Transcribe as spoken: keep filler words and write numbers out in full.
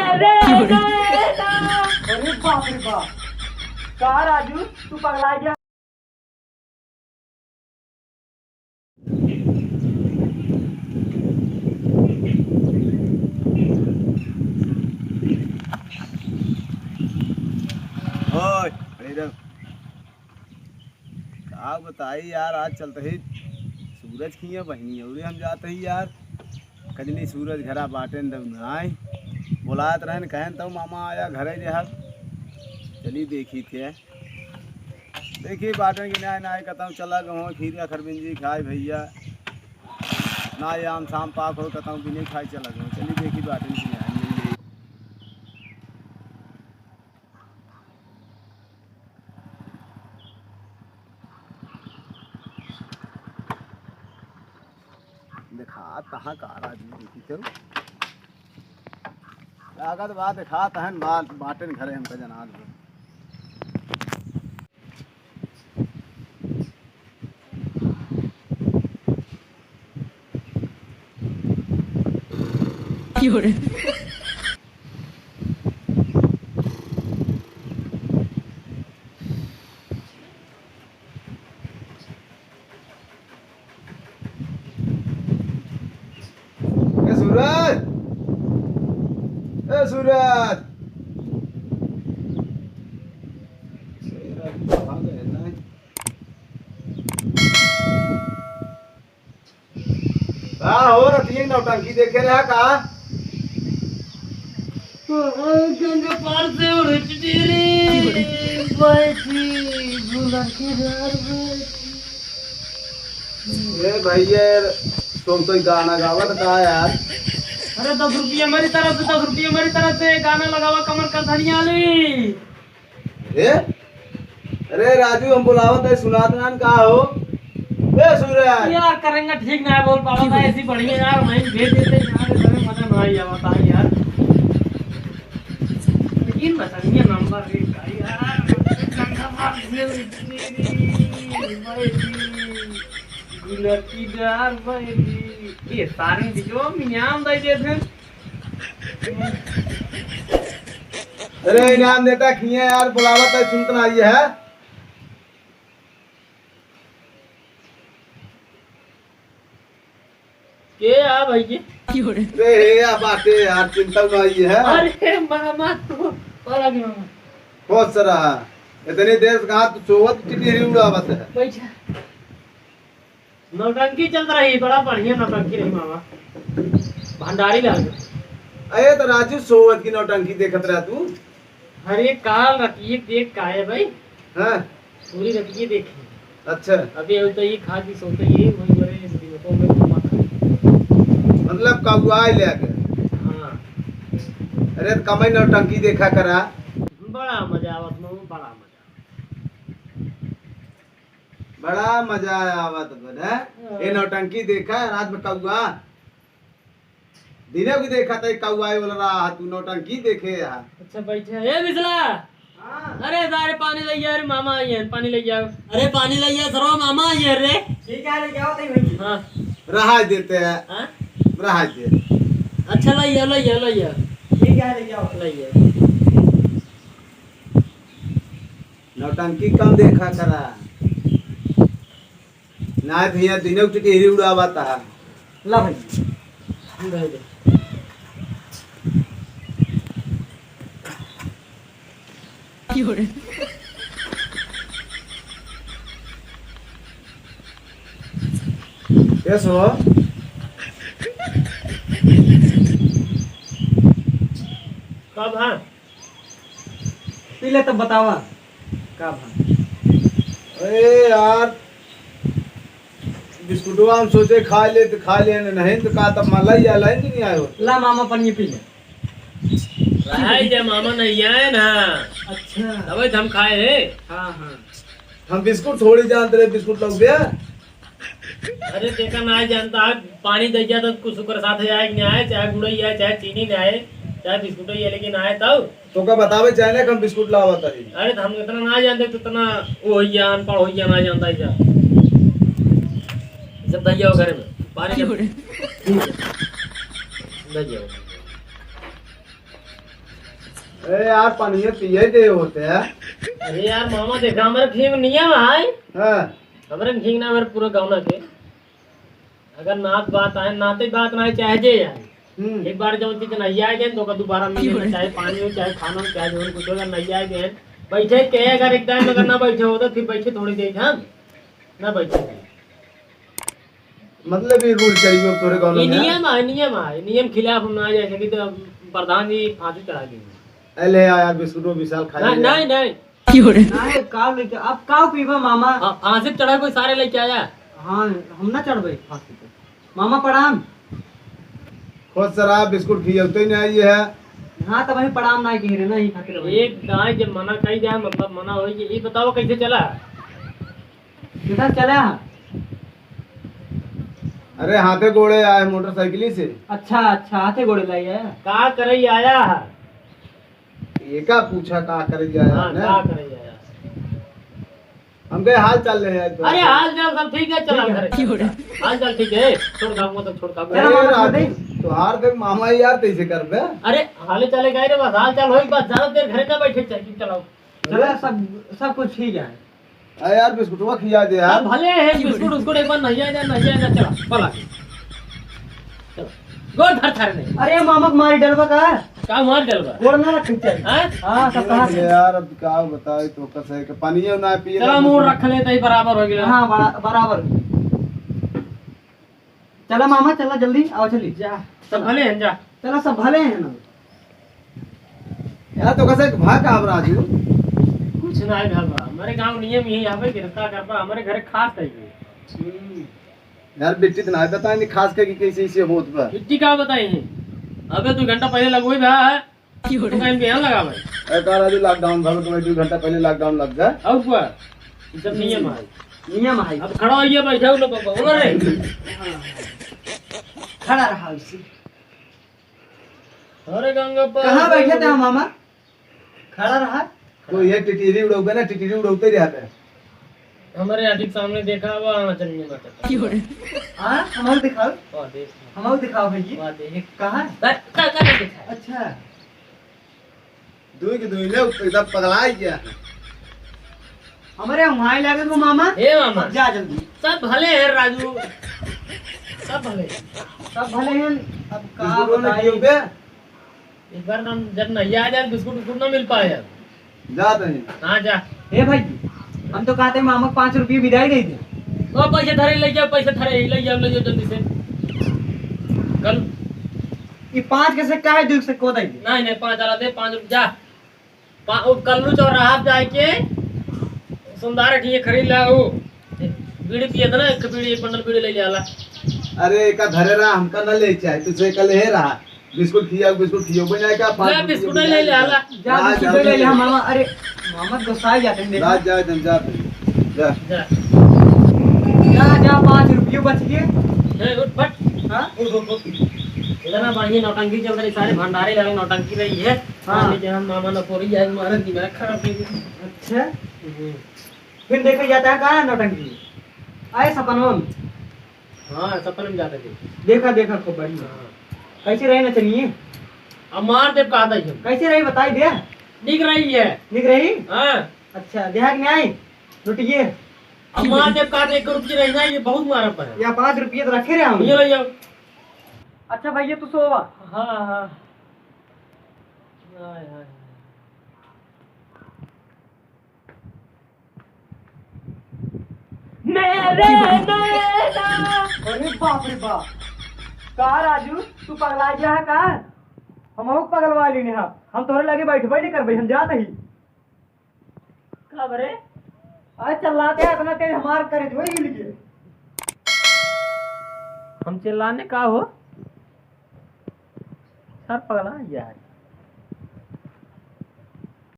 अरे, अरे, अरे, अरे बाप रे बाप। का राजू, तू पगला गया? ओए, अरे इधर। का बताई यार, आज चलत ही सूरज किहाँ बहिनी अउरे हम जात ही यार। कजनी सूरज घरा बाटेन दउ नाई। बोलात रहेन, कहेन तउ मामा आया घरे जे हम। चली देखी थे। देखी बाटेन कि नाई, नाई कतउ चला गवा खीरा खरबिंजी खाए भइया। नाई आम साम पाक होइ कतउ बिने खाए चला गवा। चली देखी बाटेन कि नाई मिल जाई। देखा कहाँ का राजू देखी तो। लागत बा देखा तहन बा-, बाटेन घरे हमका जनात बा। ए सूरज, ए सूरज। का हो रतिया नौटंकी देखे रहा का? गंगा पार से उलट रे, बैठी गुलर के डार बैठी। ए भैया, तुम तो गाना गावत का यार? अरे दस रुपया मेरी तरफ से, दस रुपया मेरी तरफ से, गाना लगावा कमर कर धनिया ली। ए? अरे राजू, हम बुलावत है, सुनात नान का हो? ए सूरज। यार करेंगे ठीक ना है, बोल पावा था, ऐसी बढ़िया यार, वहीं भेज देते यार, इधर मजा ना आई आवता है यार। लेकिन बताइए नंबर एक का यार, गुलाबी डार बैठी। ये सारे बिचवा में इनाम दे देते। अरे इनाम देता खिया यार, बुलावत है, सुनत ना आई है। के आ भाई जी? अरे हे आ बाटे यार, चिंता ना आई है। अरे मामा, पलक मामा। बहुत सारा। इतनी देर से कहाँ तू सोवत टिटरी उड़ावत है? बैठा। नौटंकी चलत रही, बड़ा बढ़िया नौटंकी रही मामा। भंडारी लाल। अरे तो राजू सोवत की नौटंकी देखत रहा तू? अरे काल रतिये देख का है भाई? हाँ। पूरी रतिये देखे। अच्छा। अबे वो तो ये खा के सोते ये वही बड़े दिमागों में घुमा था। मतलब कौआ ले आके? हाँ। अरे तो कमाई नौटंकी देखा करा। बड़ा मजा आवत मामा, बड़ा मजा। बड़ा मजा आवत बा, हैं? हाँ। ए नौटंकी देखा, रात में कौआ। दिने भी देखा था, कौआ वाला रहा, तू नौटंकी देखे आ। अच्छा, बैठे। ए बिसला! हाँ। अरे, जा रे, पानी लइ आ रे, मामा आई हैं, पानी लइ आ। अरे, पानी लइ आ, सरवा मामा आई हैं रे। ठीक है, लइ आओ, तई भई। हाँ। रहा देते हैं। हाँ? रहा दे। अच्छा, लइ आ, लइ आ, लइ आ। ठीक है, लइ आओ। लइ आ। नौटंकी कम देखा करा। ना भैया, दिने टिटहरी उड़ावत है। ला भाई। दे दे। Yes, हो। कब हाँ? पी ले तब बतावा का भा। अरे यार, बिस्कुटवा हम सोचे खा ले तो खा ले, नहीं तो का तब मलाई या लाइन नहीं आयो। ला मामा पनिया पी ले। रहाई जा मामा नहीं आए ना। अच्छा। तबे तो हम खाए हैं। हाँ, हाँ। हम बिस्कुट थोड़ी जानते रहे, बिस्कुट लग गया। अरे देखा, ना जानता है, पानी दे गया तो कुछ शुक्र साथ है, आए कि नहीं आए, चाहे गुड़ ही आए, चाहे चीनी नहीं आए, चाहे बिस्कुट ही है, लेकिन आए तब। तो का बतावे चाहे ना कि हम बिस्कुट लावत हई। अरे तो हम इतना ना जानते तो इतना वो हो गया, अनपढ़ हो गया, ना जानता है क्या। सब दे जाओ घर में, पानी जब दे जाओ। अरे यार, पानिये पिए दे होते हैं। अरे यार मामा, देखा, हमरे ठीक नियम है। हाँ। हमरे ठीक ना, हमरे पूरे गाँव ना के। अगर नात बात आए, नाते बात ना आए, चाहे जे आए। हम्म। एक बार जब चीज नहीं आए गए, तो ओकर दोबारा मिले, चाहे पानी हो, चाहे खाना हो, चाहे जौन कुछ हो, अगर नहीं आए गए, बैठे के अगर एक time अगर ना बैठे हो, तो फिर बैठे थोड़ी देर हम ना बैठे। मतलब, ये rule चल गयो तोरे गाँव ई में? नियम है, नियम है, नियम खिलाफ हम ना जाए सकी, तो प्रधान जी फांसी चढ़ा देंगे। अरे यार, बिस्कुटो विशाल खा नहीं, लिया। नहीं, नहीं। क्यों रे? नहीं, का लेके, अब का पीबा मामा? हाँ, फांसी चढ़ा कोई सारे लेके आया। हाँ, हम ना चढ़बे फांसी पे। मामा प्रणाम। खुश रहा, बिस्कुट खियौते नहीं है। हाँ, तब हम प्रणाम नहीं कह रहे ना, यही खातिर भाई। एक गाय जब मना कही जाए, मतलब मना होई कि, ये बताओ कैसे चला? किधर चला है? अरे, हाथे गोड़े आए मोटरसाइकिल से। अच्छा, अच्छा, हाथे गोड़े लाई है। का करे आया है? ये का पूछा, का करे आया हाँ, है? का करे आया? हम कहे हाल चाल ले आए तो। अरे, हाल चाल सब ठीक है, चला ठीक है। घरे। हाल चाल ठीक है, छोड़ काम को तो छोड़ काम। चला अरे मामा, छोड़ राजू, दे। तोहार देख मामा यार, कैसे करबे? अरे, हाले चले गए रे, बस हाल चाल होई, बस ज्यादा देर घरे ना बैठे, चल, चलाओ। चला, सब, सब कुछ ठीक है। अरे यार, बिस्कुटवा खिया दे यार। अब भले है, बिस्कुट उस्कुट एक बार नहीं आया, नहीं आया, चला, पला। चला। गोड़ धर थारे नहीं। अरे मामा के मारी डलवा का? का मार डलवा? गोड़ ना रखे चाहिए। हाँ? हाँ, सब कहा अरे यार, अब का बताए तो कस है कि पानी ना पिए चला, ना मुंह कुछ। रख ले, तई बराबर हो गया। हाँ, बरा-, बराबर। चला मामा, चला जल्दी, आओ चली। जा, सब भले हैं, जा। चला, सब भले हैं ना। यार, तो कैसे भाग का अब राजू? कुछ ना है घर बा। हमारे गांव नियम यही आवे कि रिश्ता कर बा, हमारे घर खास है ये। हम्म। यार, बिट्टी तो ना बताए नहीं खास करके कैसे इसे होत बा। बिट्टी का बताई है? अबे दो घंटा पहले लगोई बा है। तो कहीं पे यहाँ लगा भाई। अरे का राजू, lockdown भर तो भाई दो घंटा पहले lockdown लग गया। और क्या? जब नियम है। नियम है। अब खड़ा होइए, बैठे हो लोग, बोलो रे। खड़ा रहा उसी। अरे गंगा पर कहाँ बैठे थे हम मामा? खड़ा रहा। तो ये टिटिरी उड़ौबे ना, टिटिरी उड़ौते रहते हैं। हमारे आँखी के सामने देखा हुआ, हाँ, चलिए माता का। क्यों रे? हाँ, हमारे दिखाओ। वाह, देख। हमारे दिखाओ भैया। वाह, देख। कहाँ? का, का, का नहीं दिखा? अच्छा। दुई के दुई ले, एकदम पगला ही गया। हमारे वहाँ लगे वो मामा। ए मामा। अब जा जल्दी। सब भले हैं राजू। सब भले। सब भले हैं। अब का बिस्कुट वाले बताई? क्यों बे? एक बार हम जब नहीं आ जाए, बिस्कुट उस्कुट ना मिल पाए अब। जा तनी। हाँ, जा। ए भाई, हम तो कहते हैं मामा को पाँच रुपये बिदाई दे दे। तो पैसे धरे ले जाओ, पैसे धरे ले जाओ, ले जाओ जल्दी से। कल ये पाँच कैसे का है, दो से को दे दे। नहीं, नहीं, पाँच वाला दे, पाँच रुपये जा। पा-, वो कल्लू चौराहा पे जाके सुंदर ठीक खरीद ला वो। बीड़ी पिए था ना, एक बीड़ी, एक बंडल बीड़ी ले ले आला। अरे, एका धरे रहा, हमका न ले चाहे, तुझे कल हे रहा। बिस्कुट खिया, बिस्कुट खियो, बन जाए का? पाँच ले, रुपये बिस्कुट ले ले आला। जा, हाँ, बिस्कुट जा, ले ले, जा। हम मामा, अरे, मामा गुस्सा जाते हैं, देखो। जा, जा, जा, जा, जा। जा। जा, जा, पाँच रुपये बच गए। ए, उठ, फट। हाँ? उठ, उठ, उठ। इतना बढ़िया नौटंकी चल रही, सारे भंडारे लगे नौटंकी रही है। हाँ। लेकिन हम मामा न पोरी जाए, मारा दिमाग खराब हो गया। अच्छा। हम्म। फिर देखे जाता है कहाँ नौटंकी? आए सपनों में। हाँ, सपन में जाते थे। देखा, देखा, खूब बढ़िया। हाँ। कैसे रहे नचनिए? अब मार देब कहा था ये। कैसे रही बताई दे। निक रही है। निक रही? हाँ। अच्छा, देहात में आई? लुटिए। अब मार देब कहा था, एक रुपये रही ना, ये बहुत मारा पड़ा। या पाँच रुपये तो रखे रहे हम। ये ले जाओ। अच्छा भैया, तू सोवा। हाँ, हाँ। हाय, हाय, हाय। मेरे नैना। अरे बाप रे बाप। का राजू, तू पगला गया है का? हम और पगलवा लेने हैं। हम तोरे लगे बैठबे नहीं करबे, हम जात ही। का बरे? अरे चिल्लाते हैं इतना तेज, हमार करे जो हिल गए। हम चिल्लाने का हो? सर पगला गया है।